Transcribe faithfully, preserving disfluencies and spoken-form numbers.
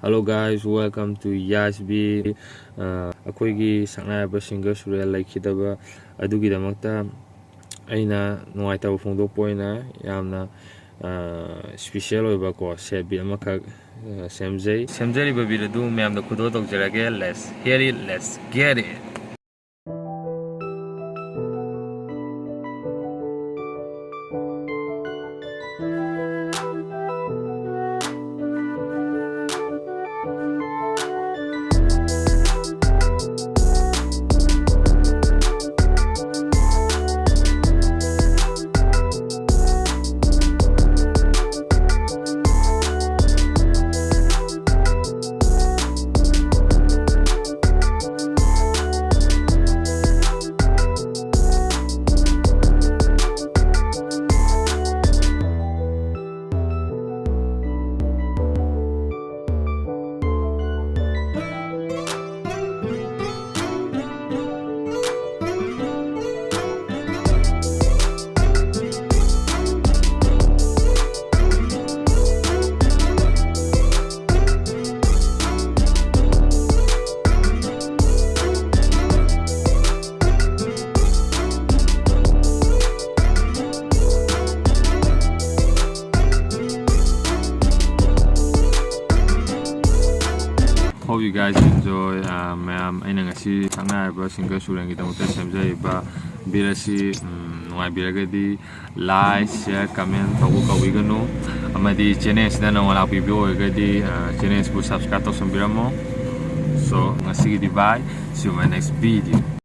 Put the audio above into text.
Hello guys, welcome to Yas B. ꯑ, ꯑꯩꯈꯣꯏꯒꯤ ꯁꯛꯅꯥꯏꯔꯕ ꯁꯤꯡꯒꯔ ꯁꯨꯔꯦꯜ ꯂꯩꯈꯤꯗꯕ ꯑꯗꯨꯒꯤꯗꯃꯛꯇ ꯑꯩꯅ ꯅꯨꯡꯉꯥꯏꯇꯕ ꯐꯣꯡꯗꯣꯛꯄ ꯑꯣꯏꯅ ꯌꯥꯝꯅ, ꯑ, ꯏꯁꯄꯤꯁꯦꯜ ꯑꯣꯏꯕꯀꯣ ꯁꯦꯠ ꯕꯤꯠ ꯑꯃꯈꯛ, ꯑ, ꯁꯦꯝꯖꯩ꯫ ꯁꯦꯝꯖꯔꯤꯕ ꯕꯤꯠ ꯑꯗꯨ ꯃꯌꯥꯝꯗ ꯈꯨꯗꯣꯜ ꯇꯧꯖꯔꯒꯦ꯫ Let's hear it, let's get it. Hope you guys enjoy, uh, ꯃꯌꯥꯝ꯫ ꯑꯩꯅ ꯉꯁꯤ ꯁꯛꯅꯥꯏꯔꯕ ꯁꯤꯡꯒꯔ ꯁꯨꯔꯦꯟꯒꯤꯗꯃꯛꯇ ꯁꯦꯝꯖꯔꯤꯕ ꯕꯤꯠ ꯑꯁꯤ, ꯎꯝ, ꯅꯨꯡꯉꯥꯏꯕꯤꯔꯒꯗꯤ like, share, comment ꯇꯧꯕ ꯀꯥꯎꯕꯤꯒꯅꯨ꯫ ꯑꯃꯗꯤ ꯆꯦꯅꯦꯜꯁꯤꯗ ꯅꯧꯅ ꯂꯥꯛꯄꯤꯕ ꯑꯣꯏꯔꯒꯗꯤ, ꯑ, ꯆꯦꯅꯦꯜꯁꯤꯕꯨ subscribe ꯇꯧꯁꯟꯕꯤꯔꯝꯃꯣ꯫ So, ꯉꯁꯤꯒꯤꯗꯤ bye. See you in my next video.